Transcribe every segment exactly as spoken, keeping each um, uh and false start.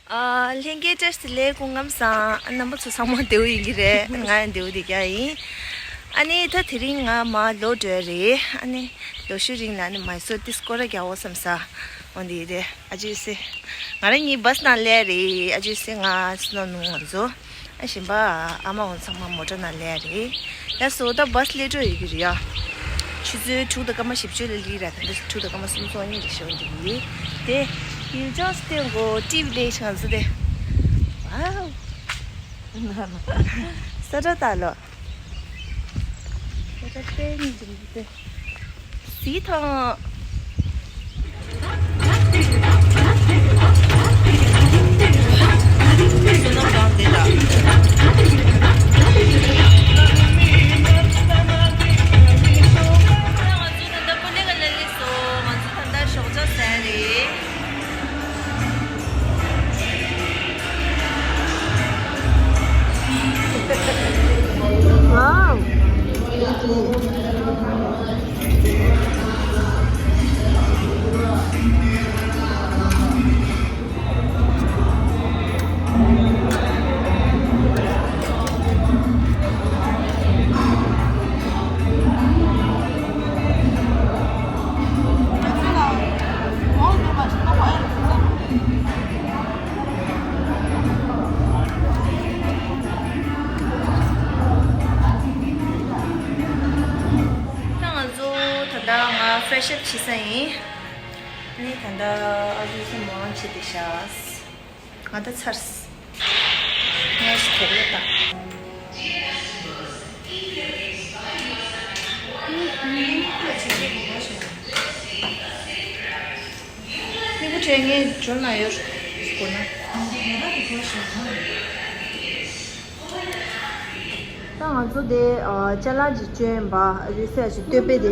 ཨ། ལྷན་རྒྱས་བཀྲ་ཤིས་བདེ་ལེགས། སྐུ་ཁམས་བཟང་། རྣམ་པ་ཚོ་ཚང་མ་བདེ་པོ་ཡིན་གྱི་རེད། ང་ཡང་བདེ་པོ་བསྡད་ཀྱི་ཡིན། ཨ་ནི་ད་དེ་རིང་ང་མར་ལོག་འགྲོ་ཡ་རེད། ཨ་ནི་ལོ་ཤུལ་རིང་ལ་ཨ་ནི་མའི་སོར་དེ་སྐོར་ར་རྒྱག་འོ་བསམ་ས་འོང་དེ་རེད། ཨ་ཅེ་སེ། ང་རང་གཉིས་བྷ་སི་ནང་སླེབས་རེད། ཨ་ཅེ་སེ་ང་བསོད་ནམས་ནུ་ང་ཚོ། ཨ་གཞན་པ་ཨ་མ་འོང་ཚང་མ་མོ་ཊ་ནང་སླེབས་རེད། ཡ་སོ་ད་བྷ་སི་སླེབས་འགྲོ་ཡོད་ཀྱི་རེད་ཡ། ཆུ་ཚོད་དྲུག་དང་སྐར་མ་བཞི་བཅུ་ལ་སླེབས་ར། ད་ལྟ་དྲུག་དང་སྐར་མ་སུམ་ཅུ་སོ་གཉིས་རེད་ཤག་འདི་ཡིན། དེ་ཡུལ་ལྗོངས་སུ་སྟོན་གོ་ཊི་ཝི་ལེ་ཤག་ང་ཚོ་དེ། ཝའོ། ས་ཁྲ་ལྟ་ལོ། ས་ཁྲ་དཔེ་ཉིན་ཅིག་འདུག་སྟེ། གཟིགས་དང་། ང་ཚོ་ད་ལྟ་པུ་ནེ་ག་ལ་སླེབས་སོང་། ང་ཚོ་ད་ལྟ་ཞོགས་ཇ་ཟ་རེད། ཝའོ། ད་ང་ཚོ་ད་ལྟ་ང་ཕེ་རེ་ཤི་ཨབ་བྱེད་ས་ཡིན། ནི་ད་ལྟ་ཨ་ཁུ་ཚོ་མོ་ལངས་བྱེད་བསྡད་ཤག་ང་ད་ཚར། ངས་ཞིག་དོགས་ལ་བཏང་། སྨྱུ་གུ་བྲིས་ངས་འཇོན་ན་ཡོད་དགོས་ན། ད་ང་ཚོ་དེ་ཨ་ཅ་ལག་ཅིག་བཅོས་ཡིན་པ། ཨ་ཅོ་སེ་ཡ་ཅིག་སྟོད་པས་དེ་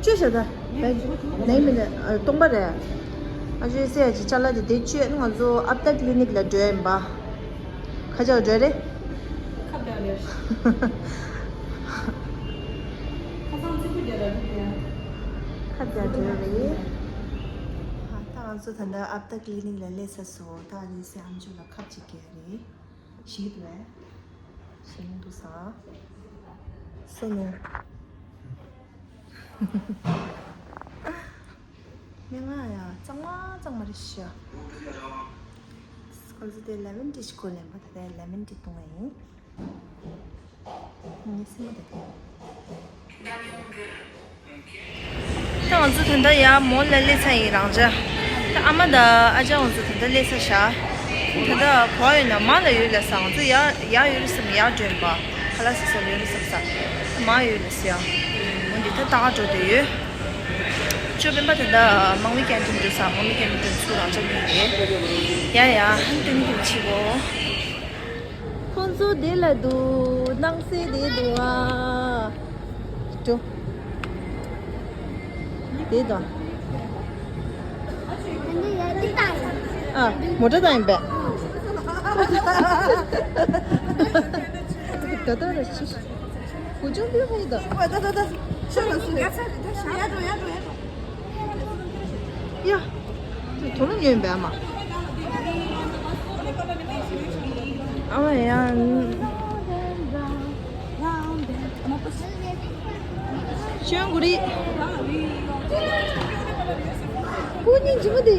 བཅོས་བྱ། ད་ནས་མི་ནས་སྟོང་པ་རེད། ཨ་ཅོ་སེ་ཡ་ཅིག་ཅ་ལག་དེ་དེ་བཅོས་ང་ཚོ་ཨབ་ཏ་ཀི་ལི་ནིག་ལ་འགྲོ་ཡིན་པ། ཁ་ཆག་འགྲོ་རེད། ཁ་བརྡ་རེད། ཁ་སང་ཚིག་པ་རྒྱག་ར་རེད། ཁ་བརྡ་འགྲོ་རེད། ད་ང་ཚོ་ད་ལྟ་ཨབ་ཏ་ཀི་ལི་ནིག་ལ་སླེབས་ཚར་སོང་། ད་ཨ་ཅོ་སེ་ཨམ་ཅོག་ལ་ཁབ་ཅིག་རྒྱག་རེད། ཞིག་ཏུ་བས། ཞིག་ཏུ་ས། སོ་ནུ། མི་ང་ཡ་གཙང་མ་གཙང་མ་རེད་ཤག་ཁོ་ཚོ་དེ་ལེ་མོན་ཊི་ཞིག་གོ་ལེན་པ། ད་ལྟ་ལེ་མོན་ཊི་བཏུང་བ་ཡིན། ངས་སེམས་པ་དེ། ད་ང་ཚོ་ད་ལྟ་ཡར་མོལ་ལ་སླེབས་ཚར་ཡིན་རང་ཅག་ད་ཨ་མ་དང་ཨ་ཅག་ང་ཚོ་ད་ལྟ་སླེབས་ཚར་ཤག་ད་ལྟ་ག་པར་ཡོད་ན། མར་ལ་ཡོད་ལབ་ས། ང་ཚོ་ཡར་ཡར་ཡོད་རེད་བསམ། ཡར་འགྲོ་ཡིན་པ། ཁ་ལག་ཟ་ས་ལ་ཡོད་རེད་བསམ་ས། མར་ཡོད་ལབ་ས་ཡ། འོ་འདི་ད་ད་ག་འགྲོ་བསྡད་ཡོད། ཅོ་སྤེན་པ་ད་ལྟ་དམངས་མི་ཀན་ཊིན་འགྲོ་ས། དམངས་མི་ཀན་ཊིན་འགྲོ་ཚུར་རང་ཅག་གཉིས་རེད། ཡ་ཡ་ཧན་ཏིང་ཏིང་བྱེད་གོ་ཁོང་ཚོ་དེ་ལ་འདུག་སྣང་གསལ་དེ་འདུག་ཨ། འགྲོ། དེ་དང་། ཨ། མོ་ཊ་དང་ཡིན་པས། ད་ལྟ་ར་ཕྱི། བུ་ཆུང་དུས་ཧའི་དང་། ད་ད་ད་ད། ཤོད་ལ་སུ་རེད། ཡ། དོ་ནུབ་ཉོས་པས་ཨ་མ། ཨ་མ་ཡ། ཤོན་གུ་རི། ཀུ་ཉིན་ཇི་མ་དེ།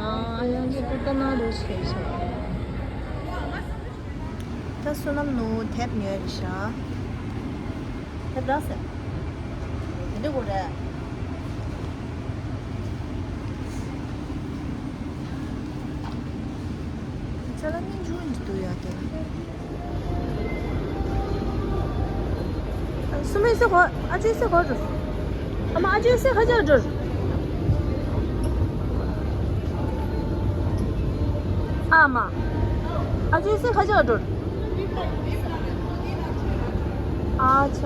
ཨ་ཡང་ཅི་ཀུ་ཏ་ན་རེ་ཤེས་ཤེས། ད་བསོད་ནམས་ནུ་དེབ་ཉོས་རེད་ཤག་དེབ་རག་ཟེར། དེ་འདྲ་གོ་རེད། ཅ་ལག་སྙིང་རྗེ་པོ་འདི་འདུག་ཡ་དེ། སུ་མེད་སེ་གོ་ཨ་ཅོ་སེ་གོ་འགྲོ། ཨ་མ་ཨ་ཅོ་སེ་ཁ་ཆག་འགྲོ། ཨ་མ། ཨ་ཅོ་སེ་ཁ་ཆག་འགྲོ། ཨ་ཆ།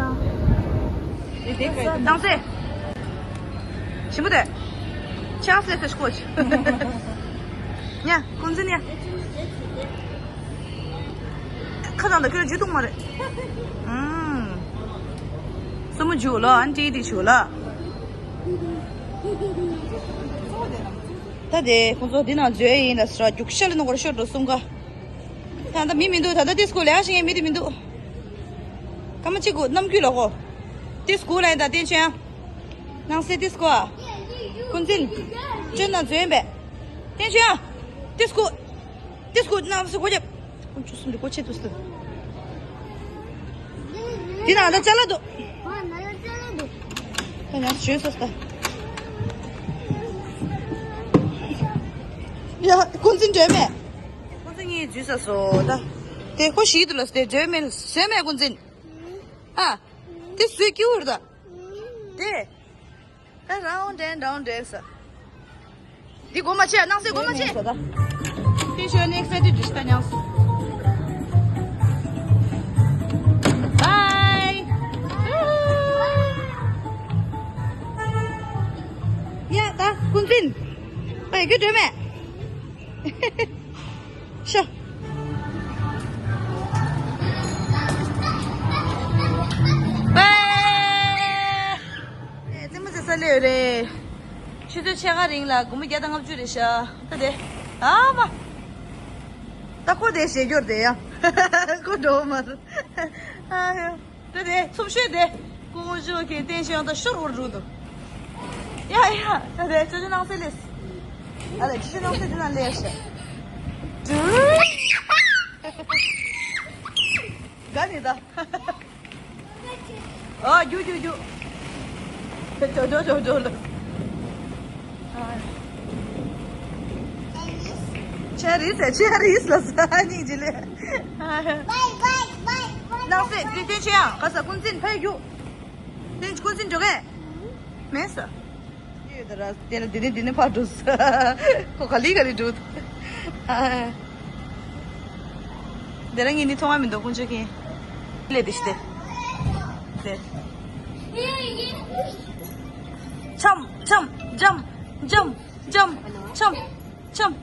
དང་སེ། ཞིམ་པོ་དེ། ཆང་སེ་སེ་ཤ་ཀོ་ཆ། ཉ། ཀུན་ཟི་ཉ། ཁ་ཚང་ད་ཁྱོད་ཇུས་གཏོང་མ་རེད། ཨུམ། སོ་མོ་ཇུ་ལོ། ཨན་ཏི་དེ་ཇུ་ལོ། ད་དེ་ཁོང་ཚོ་འདི་ནང་འཛུལ་ཡིན་ལ་ཟེར་རྒྱུག་ཤ་ལ་ནང་སྐོར་ཤོར་འགྲོ་གསུམ་ཀ། ད་ད་མི་མི་འདུག་ད་ད་ཏིས་ཀུ་ལ་ཡང་ཞིག་མི་དེ་མི་འདུག་ཀ་མ་གཅིག་གུ་ནམ་རྒྱུན་ལ་གོ། ཏིས་ཀུ་ལ་ཡིན་ད་བསྟན་ཆོས་ཡང་། ནང་སེ་ཏིས་ཀུ་ཨ། ཀུན་འཛིན། ཅོན་ནང་འཛུལ་ཡིན་པས། བསྟན་ཆོས་ཡང་། ཏིས་ཀུ། ཏིས་ཀུ་ནང་སེ་གོ་རྒྱབ། ཀུན་ཆུ་སུམ་དུ་གོ་ཆེ་ཏུ་སྟུ། དེ་ན་ད་ཅ་ལ་འདུག་ད་ཡང་ཞོན་སོ་སྟ། ཡ་ཀུན་འཛིན་འགྲོས་མེད། ཀུན་འཛིན་ངའི་འཛུལ་ས་སོ་ད། དེ་ཁོ་ཞིག་ཏུ་ལ་སྟེ་འགྲོས་མེད་ཟོས་མེད་ཀུན་འཛིན། ཨ། དེ་ཟོས་ཀྱི་འུར་ད། དེ། ད་རའུན་ཌེན་རའུན་ཌེན་ས། འདི་སྒོ་མ་ཕྱེ་ནང་སེ་སྒོ་མ་ཕྱེ། དེ་ཤོད་ནེག་སི་ཊི་འདི་ཤི་ད་ཉང་སུ། བའི། ཡ་ད་ཀུན་འཛིན། ཨེ་གི་འགྲོས་མེད། ཤོ། ཨེ་ཙི་མོ་ཙི་ས་ལེ་རེད། ཆུ་ཚོད་ཕྱེད་ཀ་རིང་ལ་སྒོར་མོ་བརྒྱ་དང་ལྔ་བཅུ་རེད་ཤག་ད་དེ། ཨ་མ། ད་ཁོ་དེ་ཞེ་སྐྱོར་དེ་ཡང་། ཁོ་འགྲོ་མ་རེད། ཨ་ཡོ། ད་དེ་ཚུབ་ཤོས་དེ། ཀུ་ཀུ་ཅོ་གི་བསྟན་ཤོས་ཡང་ད་ཤོར་བོར་འགྲོ་འདུག་ཡ་ཡ། ད་དེ་ཅོ་ཅོ་ནང་སེ་ལེས། ཨ་ལེ་ཅོ་ཅོ་ནང་སེ་དེ་ན་ལེས་ཤག་དགའ་ནི་ད། ཨ་རྒྱུག་རྒྱུག་རྒྱུག་ཇོ་ཇོ་ཇོ་ཇོ་ལ། ཆེ་རིས་ཆེ་རིས་ལ་ས་ཉིན་ཅི་ལེ། ནང་སེ་དེ་དེ་ཆེ་ཡང་ག་ས་ཀུན་འཛིན་ཕ་རྒྱུག་དེ་ཀུན་འཛིན་འགྲོ་གས། མེད་ས། ཡོད་ད་ར་དེ་ལ་དེ་ནི་དེ་ནི་ཕར་འགྲོ་ས། ཁོ་ག་ལི་ག་ལི་འགྲོ། དེ་རང་ངེད་ནི་མཐོང་བ་མི་འདུག་ཀུན་ཆོད་ཀྱིན། ལེ་དེ་ཤི་དེ། དེ། ཆམ་ཆམ་འཇམ་འཇམ་འཇམ་ཆམ་ཆམ།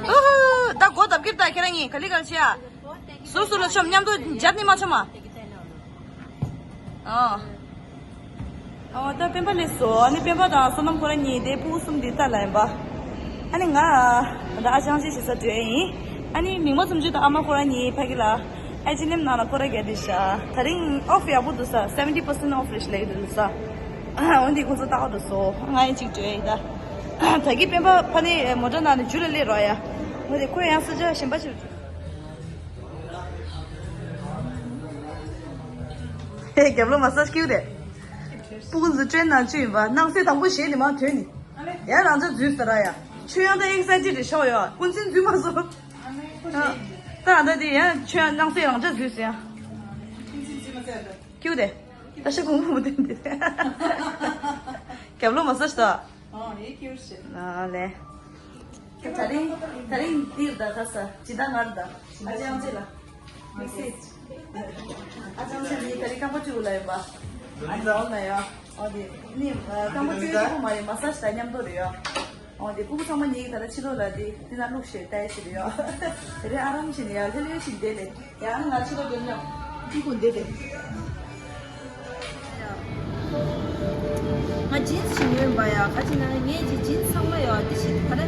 ཨུ་ཧུ། ད་སྒོ་བརྡབ་ཀྱིར་ད་ཁྱེད་རང་གཉིས་ག་ལི་ག་ལི་བྱེད་ཨ། སུ་སུ་ལ་ཆོམ་མཉམ་དུ་འཇབ་ནི་མ་ཆོམ་ཨ། ཨ། ཨ་ད་སྤེན་པ་ལེས་སོ། ཨ་ནི་སྤེན་པ་དང་བསོད་ནམས་ཁོ་རང་གཉིས་དེ་ཕྲུ་གུ་གསུམ་དེ་ལྟ་ལ་ཡིན་པ། ཨ་ནི་ང་ད་ཨ་ཅང་ཅི་ཞིག་ས་འགྲོ་ཡིན། ཨ་ནི་མིག་མ་ཚུམ་ཅུ་དང་ཨ་མ་ཁོ་རང་གཉིས་ཕ་གི་ལ་ཨེ་ཅི་ནེམ་ནང་ལ་སྐོར་ར་རྒྱག་དེ་ཤ། ད་རིང་ཨོ་ཕི་ཡག་པོ་འདུག་ས་seventy percent off རེད་ཤ་ལེགས་འདུག་ས། འོན་ཏེ་ཁོ་ཚོ་ལྟ་བ་འདུག་སོ། ང་ཡིན་གཅིག་འགྲོ་ཡིན་ད། ད་གི་སྤེན་པ་ཕ་ནི་མོ་ཊ་ནང་ནས་ཇུ་ལ་སླེབས་རོགས་ཡ། ངོ་དེ་ཁོས་ཡང་ས་ཆ་གཞན་པ་ཞིག་རུ་འགྲོ། ཧེ་རྒྱབ་ལོ་མ་ས་ཀིའུ་དེ། སྤུ་གུ་འཛུལ་ཏྲེན་ནང་བཅུག་ཡིན་པ་ནང་གསེས་དང་པོ་གཞས་ནི་མ་ཐོན་ནི། ཡ་རང་ཅག་འཛུལ་ཟེར་ར་ཡ། ཆོས་དབྱངས་ད་ཨེག་སའི་ཊེ་ཌི་རེད་ཤག་ཡ། ཀུན་གསལ་འཛུལ་མ་སོང་། ད་ད་དེ་ཡ་ཆོས་དབྱངས་ནང་གསེས་རང་ཅག་འཛུལ་ཟེར་ཡ། ཀིའུ་དེ། ད་ཤ་ཁུང་ཁུང་དེ་འདི། རྒྱབ་ལོ་མ་ས་ཤ་ད། ཨོ་ཡེ་ཀིའུ་ཤི། ཨ་ལེ། ད་རིང་ད་རིང་འདིར་ད་ཁ་ས་ཇི་ད་ངར་ད་ཨ་ཅང་ཅི་ལ། མི་སི་ཨ་ཅང་ཅི་ནི་ད་རིང་རྐང་པ་བཅུ་ལ་ཡོད་པ། ཨ་ཅང་ན་ཡ། ཨོ་དེ་ནི་རྐང་པ་བཅུ་ཡོད་པ་མ་རེད་མ་ས་ཤ་ད་མཉམ་དུ་རེད་ཡ། ཨོ་དེ་སྤུ་གུ་ཚང་མ་ཉལ་གི་ད་ལ་ཕྱི་ལོགས་ལ་དེ་དེ་ན་བླུགས་ཤེས་ལྟ་ཡ་ཞིག་རེད་ཡ། དེ་རིང་ཨ་རམ་བྱས་ནས་ཡ་ལྷོད་ལྷོད་ཞིག་བསྡད་ལེ། ཡང་ང་ཚོ་ལ་དོན་ཡང་ཏི་ཀུ་འདི་དེ། ང་ཇིན་སི་ཞིག་ཉོས་པ་ཡ། ག་ཅི་ན་ངས་ཀྱི་ཇིན་སི་ཚང་མ་ཡོད་འདི་ཞིག་ག་རེ།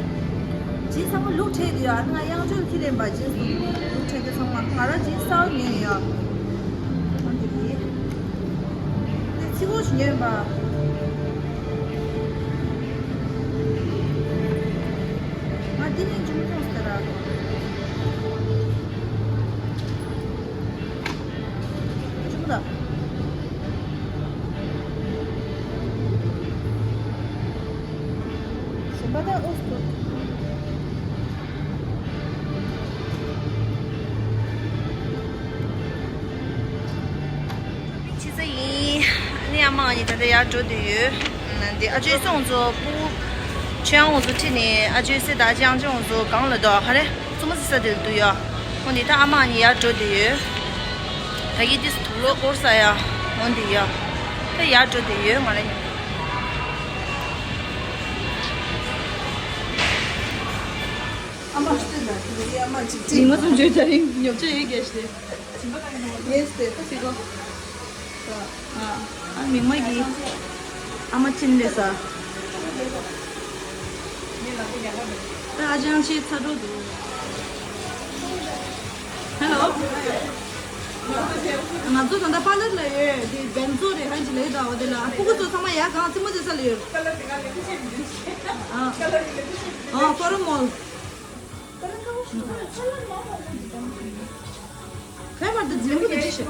ཇིན་སི་ཚང་མ་ལུག་ཁྲེས་དེ་ཡོད། ང་གཡང་ཆོལ་ཁྱི་ལེན་པ་ཇིན་སི་ལུག་ཁྲེས་དེ་ཚང་མ་ང་རང་ཇིན་སི་གསར་ཉོས་ཡོད། ང་འདི་དེ་ཚི་གོ་ཞིག་ཉོས་པ། ང་འདི་ནས་འཇུ་མི་མཐོང་ཟེར་ར། ཕྱི་ཚེས་ཡིན། ཨ་ནི་ཨ་མ་ཨ་ནི་ད་ལྟ་ཡར་འགྲོ་འདོད་ཡོད། འདི་ཨ་ཅོའི་སོང་ཚོ་སྤུ་གུ་ཆོས་དབྱངས་འོ་ཚོ་ཁྲིད་ནས་ཨ་ཅོའི་སྲས་དང་ཨ་ཅེ་ཨང་ཅེ་འོ་ཚོ་གང་ལ་འདུག་ཨ་ཁ་རེ་བཙུན་མོ་སི་ས་དེ་ལ་འདུག་ཡ། འོ་འདི་ད་ཨ་མ་ཨ་ནི་ཡར་འགྲོ་འདོད་ཡོད། ད་གི་ཏིས་དུག་ལོག་སྐོར་ས་ཡ། འོ་འདི་ཡ། ད་ཡར་འགྲོ་འདོད་ཡོད་ང་རེ། ཨ་མ་ལྟོས་ན་དེ་ཨ་མ་ཅིག་ཅིག་མི་མ་སུམ་ཅུའི་ད་རིང་ཉོབ་ཆ་ཡོད་གལ་ཏེ། ཡེས་ཏེ་ད་ཅིག་གོ། ཨ་མིག་མ་གི། ཨ་མ་ཅིན་ལེ་ས། ད་ཨ་ཅང་ཆེ་ཚ་འགྲོ་འདུག་ཧེ་ལོ། ང་ཚོ་ད་ལྟ་པཱ་ལར་ལ་ཡོད། དེ་བན་ཛོ་རེད། ཧན་ཅི་ལེ་ད་འོ་དེ་ལ་ཕྲུ་གུ་ཚོ་ཚང་མ་ཡར་གང་རྩེད་མོ་རྩེ་ས་ལ་ཡོད། ཨ། ཨ་ཕོ་རོ་མོལ། ཁ་མར་དུ་ལེམ་བུ་དུ་ཅི་ཤ།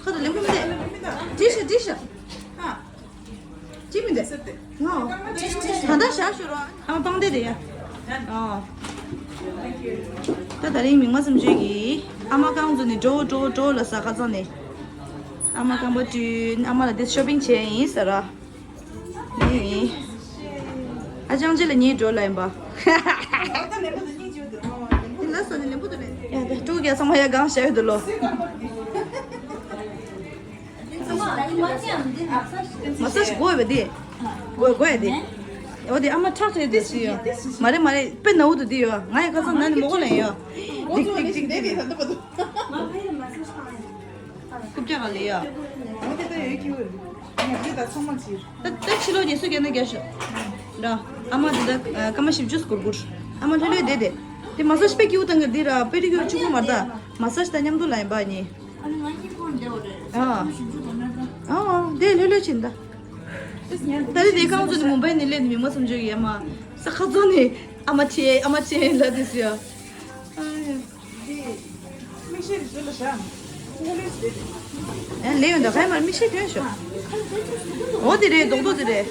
ཁ་དུ་ལེམ་བུ་མི་དེ། ཅི་ཤ་ཅི་ཤ། ཅི་མི་དེ། ང་། ད་ལྟ་ཞག་ཤོར་བ། ཨ་མ་སྤང་བདེ་དེ་ཡ། ཨ། ད་ད་རིང་མིག་དམར་སེམས་ཆོས་ཀྱིས་ཨ་མ་རྐང་བཙུགས་ནས་འགྲོ་འགྲོ་འགྲོ་ལ་ས་ཁ་ཚང་ནས། ཨ་མ་རྐང་པ་བཀྲུས། ཨ་མ་ལ་དེ་ཤོ་པིང་བྱས་ཡིན་ཟེར་ར། ཨ་ཅང་ཅི་ལ་ཉེ་འགྲོ་ལ་ཡིན་པ། ལ་ས་ནི་ལེམ་བུ་དུ་རེད། ཡ་ད་ཀྲུག་རྒྱ་ཚང་མ་ཡ་གང་བྱ་ཡོད་དུ་ལོ། མ་ས་ཞིག་དགོས་པ་དེ། དགོས་དགོས་ཡ་དེ། འོ་དེ་ཨ་མ་ཁྲག་ཁྲེ་དེ་སུ་ཡོད། མ་རེད་མ་རེད། དཔེ་ན་འུ་དུ་དེ་ཡོད། ང་ཡི་ཁ་སང་ན་ནི་མོ་གོ་ལ་ཡོད། ཏིག་ཏིག་ཏིག་ཏིག་རྐུབ་བཀྱག་ག་ལེ་ཡ། ད་ད་ཕྱི་ལོགས་ཉེ་སུ་རྒྱ་ནི་རྒྱ་ཤོག་ར། ཨ་མ་དེ་ད་སྐར་མ་བཞི་བཅུ་སྐོར་སྐོར། ཨ་མ་ལྷོད་ལྷོད་བསྡད་དེ། དེ་མ་ས་ཤི་པའི་སྐྱིའུ་བཏང་གི་འདི་ར་པེ་ཏི་ཀྱོར་གཅིག་པུ་མ་རེད་ད། མ་ས་ཤི་ད་མཉམ་དུ་ལ་ཡིན་པ་ཉེ། ཨ་ནི་ང་གཉིས་ཁོང་འདྲ་བ་རེད། ཨ། ཨ་ཨ་དེ་ལྷོད་ལྷོད་ཕྱིན་ད། ད་དེ་དེ་རྐང་བཙུགས་ནས་མུམ་བྷའི་ནས་སླེབས་ནས་མི་མ་སུམ་ཅུ་ཡས་མ། ས་ཁ་བཙུགས་ནས་ཨ་མ་ཆེ་ཨ་མ་ཆེ་ལབ་དེ་སུ་ཡ། ཨ་ཡ། མིག་ཤེལ་རེ་ཟོས་ལ་བཞག་ཨ་ལེ་ཡོད་ད་ག་ཡ་མར་མིག་ཤེལ་གྱོན་ཤོག་འོ་དེ་རེད་རྡོག་རྡོག་དེ་རེད།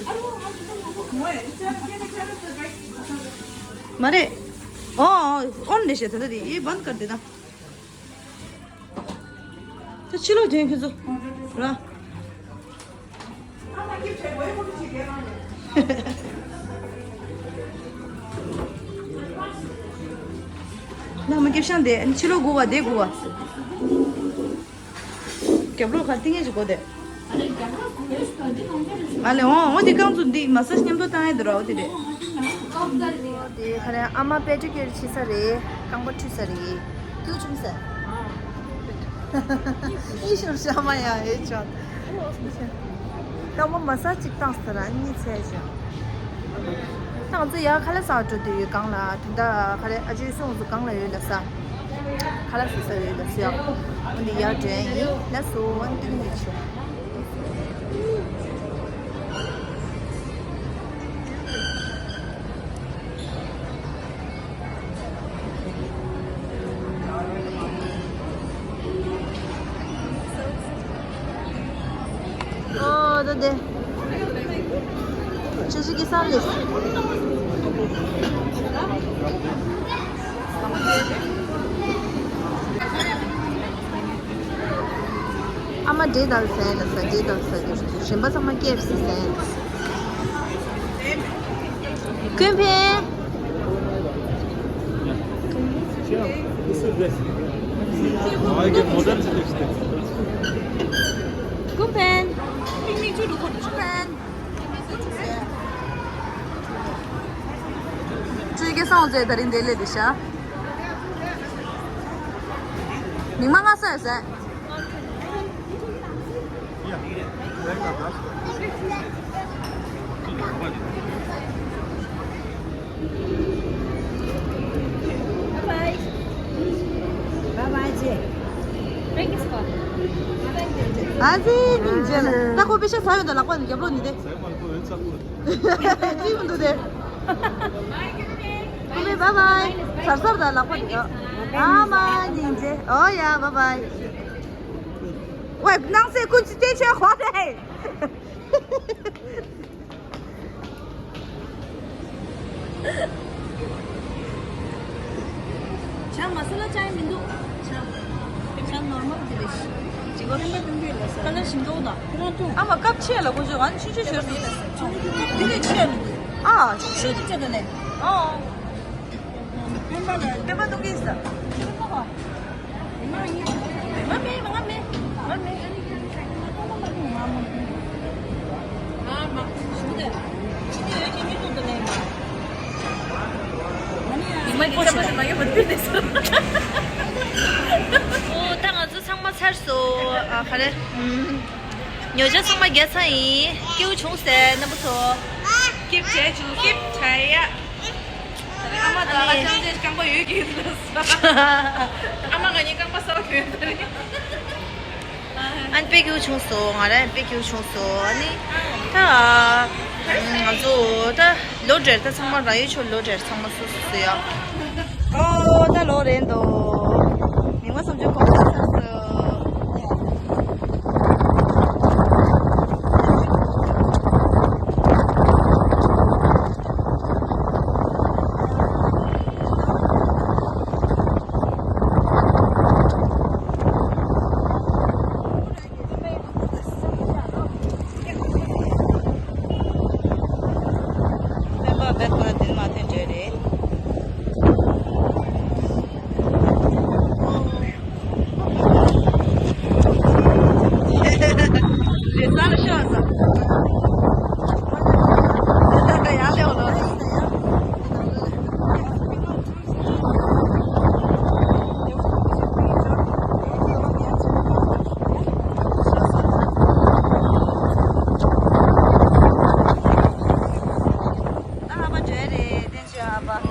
མ་རེད། ཨོ་ཨོ་ཨོན་ལེ་ཤེ་ད་ད་དེ་ཡེ་བན་ཀར་དེ་ད། ད་ཕྱི་ལོགས་དོན་ཁྱོད་ཚོ་ར། ན་མ་སྐྱེབ་ཤང་དེ་ཕྱི་ལོགས་དགུ་བ་དེ་དགུ་བ། རྒྱབ་ལོགས་ག་ཏིང་ངེ་ཅིག་གོ་དེ། ཨ་ལེ་འོང་འོང་དེ་རྐང་བཙུགས་འདི་མ་ས་མཉམ་དུ་བཏང་ཡ་དེ་ར་འོ་དེ་རེད། དེ་ཁ་རེ་ཨ་མ་པེ་ཏྲི་ཀེར་ཕྱི་ས་རེད། རྐང་པ་འཁྲུད་ས་རེད། ཀྱུ་ཆུང་ས། ཨི་ཤུར་ཤ་མ་ཡ་ཨེ་ཆོ། རྐང་པ་མ་ས་གཅིག་བཏང་ས་ར་གཉིས་ཚད་ཤ། ད་ང་ཚོ་ཡ་ཁ་ལ་ས་འགྲོ་དུས་ཡོད་གང་ལ་དེ་འདྲ་ཁ་རེ་ཨ་ཇུ་སོང་ཚོ་གང་ལ་ཡོད་ལ་ས། ཁ་ལག་ཟ་ས་ཡོད་ལ་སུ་ཡག་འོ་འདི་ཡར་འདྲེན་ཡིན་ལ་སུ་འོ་འདི་མི་ཆོ། ཨོ་ད་དེ། ཆུ་ཞིག་གི་སང་ལེ། ཨ་མ་འདྲེ་དང་ཟས་ལ་ཟ་འདྲེ་དང་ཟ་རྒྱུ་གཞན་པ་ཚང་མ་སྐྱེབས་སུ་ཟས་ལ། ཀུན་ཕན། ཀུན་ཕན། ཀུན་ཕན། ཁྱོད་ཀྱི་སང་ཟས་ད་རིང་འདི་ལས་འདི་ཤ། མིག་མ་ང་ས་ཟས། ཨ་ཙི་སྙིང་རྗེ་ལ། ད་ཁོ་པེ་ཤ་ཟ་ཡོད་ད་ལག་པ་ནི་རྒྱབ་ལོག་ནི་དེ། ཅི་མི་འདུག་དེ། ཀུ་མེ་བཱའི་བཱའི། གཟར་གཟར་དང་ལག་པ་དེ། ཨ་མ་སྙིང་རྗེ། ཨོ་ཡ་བཱའི་བཱའི། ཝེ་ནང་སའི་ཀུན་གྱི་སྐྱེ་ཆེན་ཧོ་རེ། ཆང་མ་ས་ལ་ཅང་མི་འདུག་ཆང་། ཆང་ནོར་མལ་དེ་རེད། ཅི་གོ་རེམ་པ་དུང་དུ་ལ་ས། ཁ་ལ་ཞིམ་འདུག་ད། ཨ་མ་སྐབས་ཆེ་ལ་ཁོ་ཚོས་ང་ཆུང་ཆུང་བྱོས་སོང་། དེ་ནས་ཆེ་མི་འདུག་ཨ་ཆུང་ཆུང་དེ་ཆེ་ད་ནས། ཨོ། སྟོན་པ་ལ་སྟོན་པ་གཏོང་གི་ཡིན་ས། སྟོན་པ་ལ། ང་མེད་ང་མེད་ང་མེད། ཨ་མ་ཞུ་དེ། ཁྱི་ཡོད་ཁྱི་མི་ཐུག་ཏུ་ལེན་མ། ཉི་མ་ཉི་ཤར་པ་དེ་མ་ངེས་པ་དུས་དེ་སོ། ཨོ་ད་ང་ཚོ་ཚང་མ་ཚར་སོང་། ཨ་ག་རེ། ཉོ་ཆ་ཚང་མ་བརྒྱབ་ཚར་ཡིན། སྐྱིད་པོ་བྱུང་ཟེར་རྣམ་པ་ཚོ། སྐྱིད་པོ་བྱས་བྱུང་སྐྱིད་པོ་བྱས་ཡ། ཡོད་ཀྱི་ལ་ས། ཨ་མ་ང་གཉིས་རྐང་པ་གསར་པ་གྱོན་ཡོད་ད་རེད། ཨ་ནི་དཔེ་སྐྱིད་པོ་བྱུང་སོང་། ང་རང་ཡང་དཔེ་སྐྱིད་པོ་བྱུང་སོང་། ཨ་ནི་ད་ང་ཚོ་ད་ལོ་འབྲེལ་ད་ཚང་མ་ར་ཡོད་ཆོག་ལོ་འབྲེལ་ཚང་མ་སོ་སོ་སོ་ཡོད། ཨོ་ད་ལོ་རེད་འདུག་མི་མ་བསམ་བརྗོད་གོང་ས་ཚར་སོང་། སྤེན་པ་སྤེན་པ་འདིར་མ་ཐོན་བྱས་རེད། ཨ་ཕ་བྱོས་རེད། བསྟན་ཆོས་ཨ་ཕ།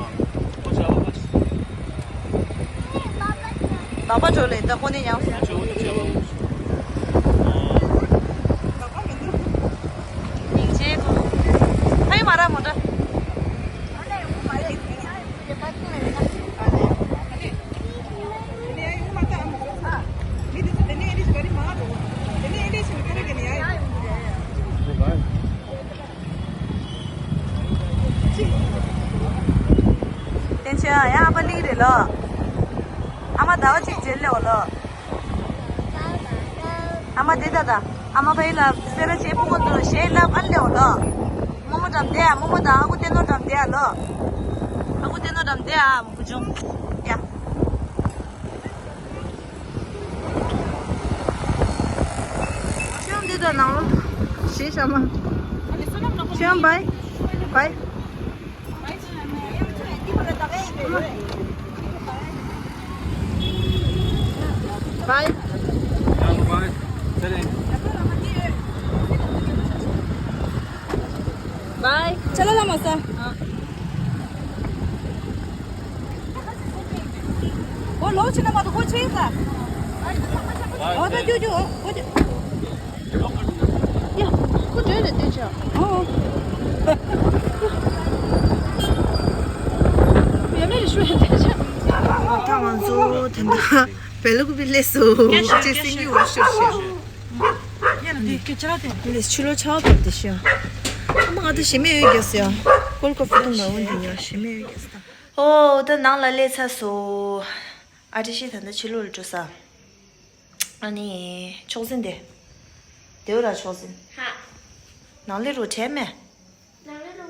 ཨ་ཕ་བྱོས་ལེ། ད་ཁོ་ནས་ཡང་། སྙིང་རྗེ་པོ། ཨ་ཡེ་མ་ར་མོ་ད། བསྟན་ཆོས་ཡང་ཨ་ཕ་གླིང་རེད་ལོ། ཨ་མ་ཟླ་བ་གཅིག་རྗེས་སླེབས་ལོ། ཨ་མ་དེ་ད་ད། ཨ་མ་ཕ་ཡུལ་ལ་སེ་ར་བྱེས་སྤུ་གུ་འདུག་ཞེས་ལབ་ཨ་ལེའོ་ལོ། རྨོ་མོ་འགྲམ་དེ་ཨ། རྨོ་མོ་དང་ཨ་ཁུ་བསྟན་ནོར་འགྲམ་དེ་ཨ་ལོ། ཨ་ཁུ་བསྟན་ནོར་འགྲམ་དེ་ཨ་བུ་ཆུང་། ཡ། ཁྱོད་འདི་དང་ནང་ལོགས་ཞེས་བྱ་མ། ཁྱོད་བའི་བའི། བའི། བའི། ཅ་ལག་ལ་མ་ཟ། ཨོ་ལོག་ཕྱིན་ན་མ་གཏོགས་ཁོ་ཆེ་ས། ཨོ་ད་ཅོ་ཅོ་ཨོ་ཅོ། ཡ། ཁོ་འདྲ་རེད་ལྟོས་ཆ། ཨོ། ཡ་མེ་རི་ཤུ་ཡ་ལྟོས་ཆ། ད་ང་ཚོ་ད་ལྟ་བེ་ལ་ཀུ་པི་སླེབས་སོང་། ཅེས་སེང་གེ་འོ་ཤོར་ཤོར། ཡ་ལ་དེ་སྐད་ཆ་ར་དེ། ལས་ཕྱི་ལོ་ཆར་པ་དེ་ཤོར། ཨ་མ་ང་ད་ཞེ་མེད་ཡོད་རྒྱུ་ཟེར་ཡ། ཀོལ་ཀོ་ཕུ་ཏུ་མ་འོན་དེ་ཡ་ཞེ་མེད་ཡོད་རྒྱུ་ཟེར། ཨོ་ད་ནང་ལ་སླེབས་ཚར་སོང་། ཨ་ཏི་ཤི་ད་ལྟ་ཕྱི་ལོགས་ལ་འགྲོ་ས། ཨ་ནི་ཕྱོགས་འཛིན་དེ། དེའུ་ར་ཕྱོགས་འཛིན། ཧ། ནང་ལས་རུ་བྲལ་མེད། ནང་ལས་རུ་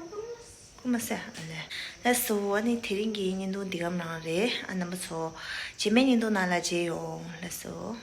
ཀུ་མ་སེ། ཀུ་མ་སེ་ཨ་ལེ། ལགས་སོ། ཨ་ནི་དེ་རིང་གི་བརྙན་ཐུང་འདི་གམ་རང་རེད། ཨ་རྣམ་པ་ཚོ། རྗེས་མའི་བརྙན་ཐུང་ནང་ལ་མཇལ་ཡོང་། ལགས་སོ།